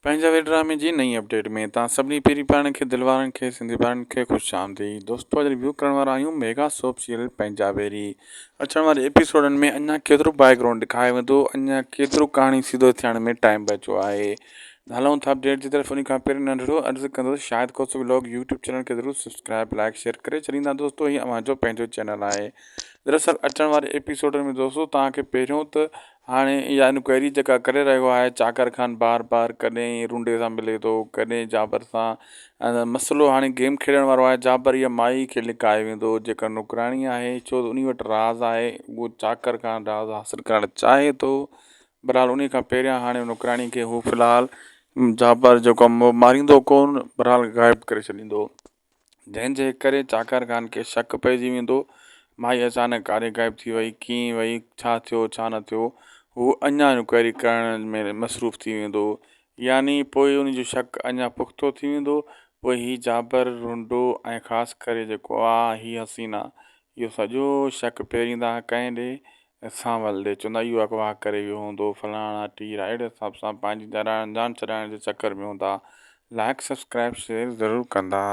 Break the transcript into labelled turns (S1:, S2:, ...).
S1: پنهنجا وير ڊرامي جي نئين اپڊيٽ ۾ توهان سڀني پيري پيارن کي دل وارن کي سنڌي ڀائرن کي خوش آمديد دوستو اڄ ريويو ڪرڻ وارا آهيون ميگا سوپ سيريل پنهنجا ويري اچڻ واري ايپيسوڊن ۾ اڃا ڪيترو بيڪ گرائونڊ ڏيکاريو ويندو اڃا ڪيترو ڪهاڻي سڌو ٿيڻ ۾ ٽائيم بچيو آهي هلون ٿا اپڊيٽ جي طرف ان کان پهرين ننڍڙو عرض ڪندو Shahid Khoso vlog YouTube channel کي ضرور سبسڪرائب لائڪ شيئر ڪري ڇڏيندا دوستو هي اوهان جو پنهنجو چينل آهي دراصل اچڻ واري ايپيسوڊن ۾ دوستو توهان کي پهريون ته هاڻي اها انڪوائري جيڪا ڪري رهيو آهي چاڪر خان بار بار ڪڏهن رونڊي سان ملي ٿو ڪڏهن جابر سان مسئلو هاڻي گيم کيڏڻ وارو آهي جابر اها مائي کي لڪائي ويندو جيڪا نوڪراڻي آهي ڇو ته انهي وٽ راز آهي اهو چاڪر خان راز حاصل ڪرڻ چاهي ٿو بهرحال انهي کان پهريان هاڻي نوڪراڻي کي هو في الحال جابر جيڪو ماريندو ڪونه بهرحال غائب ڪري ڇڏيندو. جنهن جي ڪري چاڪر خان کي شڪ پئجي ويندو. مائي اچانڪ ڪاڏي غائب ٿي وئي، ڪيئن وئي، ڇا ٿيو، ڇا نه ٿيو، هو اڃا انڪوائري ڪرڻ ۾ مصروف ٿي ويندو. يعني پوء ان جو شڪ اڃا پختو ٿي ويندو. پوء هي جابر، رنڊو ۽ خاص ڪري جيڪو آ هي حسينا، اهو سڄو شڪ پهريندا ڪنهن ڏي؟ سانول ڏي. چوندا اهو اغوا ڪري ويو هوندو، فلاڻا ٽيرا اهڙي حساب سان پنهنجي جان ڇڏائڻ جي چڪر ۾ هوندا. لائيڪ سبسڪرائيب شيئر ضرور ڪندا.